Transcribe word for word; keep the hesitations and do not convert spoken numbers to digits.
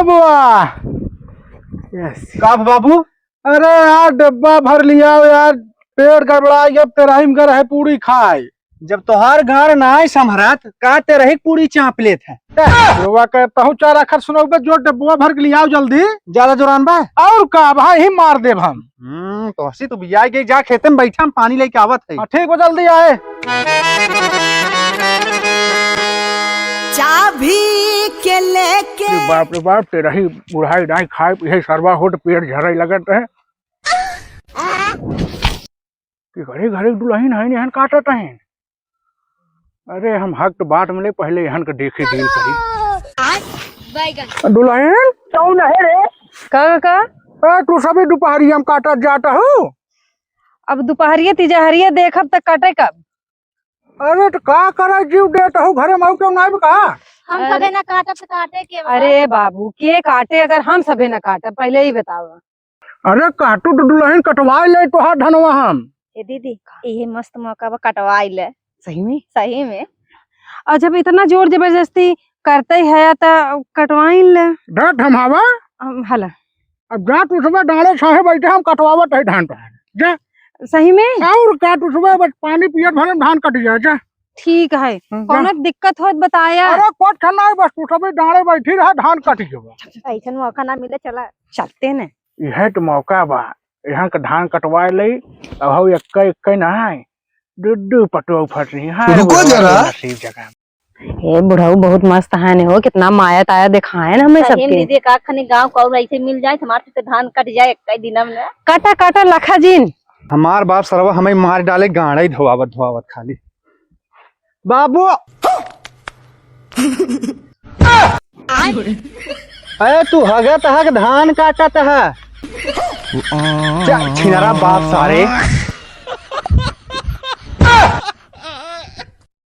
बुआ। यस। का बाबू? अरे यार, डब्बा भर लियाओ यार, पेट गड़बड़ाई, अब तेरहिम कर है पूड़ी खाए। जब तोहार गाड़ नाय संभरत, का तेरही पूड़ी चाप लेत है? बुआ के तहु चार आखर सुनउबे, जो डब्बा भर के लियाओ जल्दी। ज्यादा जोरान बा? और का भाई, ही मार देब हम। हम्म, तो हंसी तू बियाई गई, जा खेते में बैठा, हम पानी लेके आवत है। हाँ, ठीक बा, जल्दी आए। चाभी के लेके। अरे बाप रे बाप, तेरही बुढ़ाई नाई खाए पिए सरवा होत पेट झरे लगत है। कि घरे घरे दुलहिन है, एहन काटत है। अरे हम हक तो बात में ले, पहले एहन के देखे डील करी। दुलहिन? कौन है रे? का, का? ए, तू सभी दुपहरिया में काटत जात हो? अब दुपहरिया तिजहरिया देखब त कटे कब? अरे त का करे, जीव देत हो, घरे में तो नाई का? हम अरे। सबे ना काटब त काटे के बा। अरे बाबू, के काटे अगर हम सबे ना काटब, पहले ही बतावा। अरे काटू तो दुलहिन कटवाई ले तोहार धनवा हम। ए दीदी, इहे मस्त मौका बा, कटवाई ले। सही में? सही में। और जब इतना जोर जबरदस्ती करते है त कटवाई ले। डट हम हवा। हम हला। अब जा तू सबे डाँड़े छाहे बैठे, हम कटवावत है धान तोहार। जा। सही में? और का तू सबे बस पानी पियत भरे में धान कट जाए, जा। ठीक है। हम्म, जा। कौनो दिक्कत होत बताया। अरे कुछ नाई, बस तू सबे डाँड़े बैठी रहा, धान कट जाए। ऐसन मौका ना मिले, चला। चलते न। इहे तो मौका बा, यहाँ के धान कटवाए लई। अब हऊ एक्के एक्के ना है, दू दू पटवा उफर रही। हाँ, रुको बुढ़वा जरा। के नसीब जगह। ए बुढ़ऊ बहुत मस्त है ने हो, कितना माया ताया दिखाए न हमें सही में सबके। दीदी, का खनी गाँव का और ऐसे मिल जाए, हमारे से धान कट जाए एक्के दिनम में। काटा काटा लखा जिन। हमार बाप सरवा हमें मार डाले, गाँड़े धोआवत धोआवत खाली। बाबू। अरे तू हगत हग धान काटत है। जा, छिनरा बाप सारे।